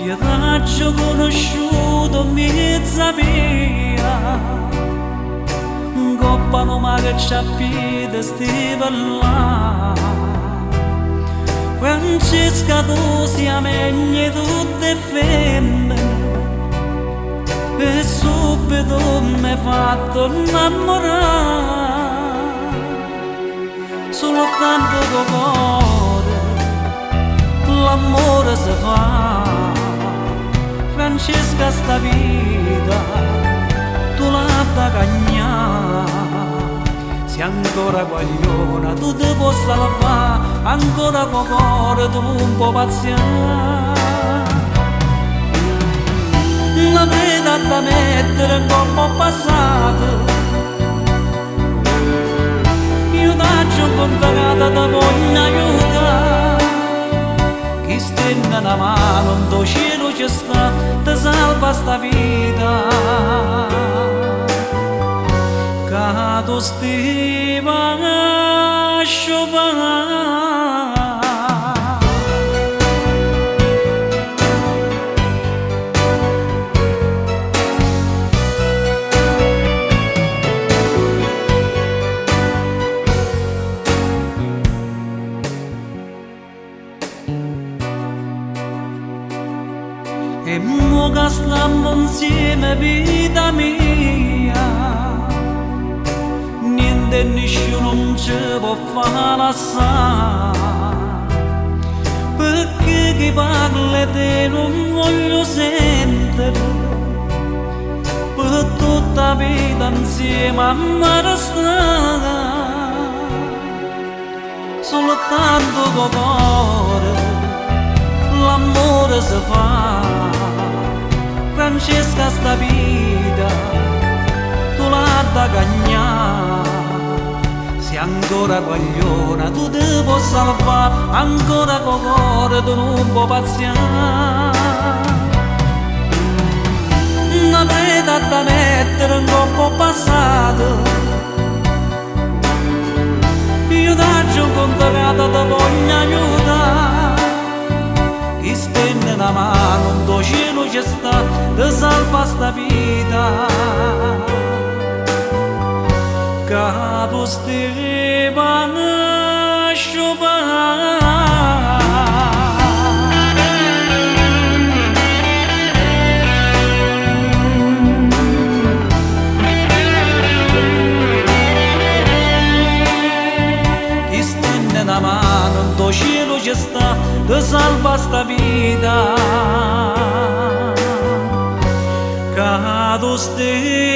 Io t'aggio conosciuto 'mmiez' 'a via, 'ncopp' a nu marciapiede stive là. Francesca tu si' 'a meglio 'e tutt' 'e femmene e subito m'hê fatto 'nnammurà. Sultanto cu 'o core l'ammore se fa. Francesca sta vita tu l'ha da cagnà. Si ancora guagliona tu te può salvà, ancora cu 'o core tu nun può pazzià. Na preta adda mettere 'ncopp' 'o passato. Io t'aggio 'ncuntrata te voglio aiutà. Chi stenne na mano 'int' 'o cielo ce sta, te salva sta vita. Ca tu stive a sciupà. E mo ca stammo 'nzieme vita mia, niente e nisciuno nce po' fa lassà. Pecché chi parla 'e te nun voglio sentere, pe tutta 'a vita 'nzieme amma restà. Sultanto cu 'o core l'ammore se fa. Francesca sta vita tu l'ha da cagnà. Si ancora guagliona tu te può salvà, ancora cu 'o core tu nun può pazzià. Na preta adda mettere 'ncopp' 'o passato. Io t'aggio 'ncuntrata te voglio aiutà. Chi stenne na mano 'int' 'o cielo ce sta, te salva sta vita. Ca tu stive a sciupà. Chi stenne na mano 'int' 'o cielo ce sta, te salva sta vita. Ca tu stive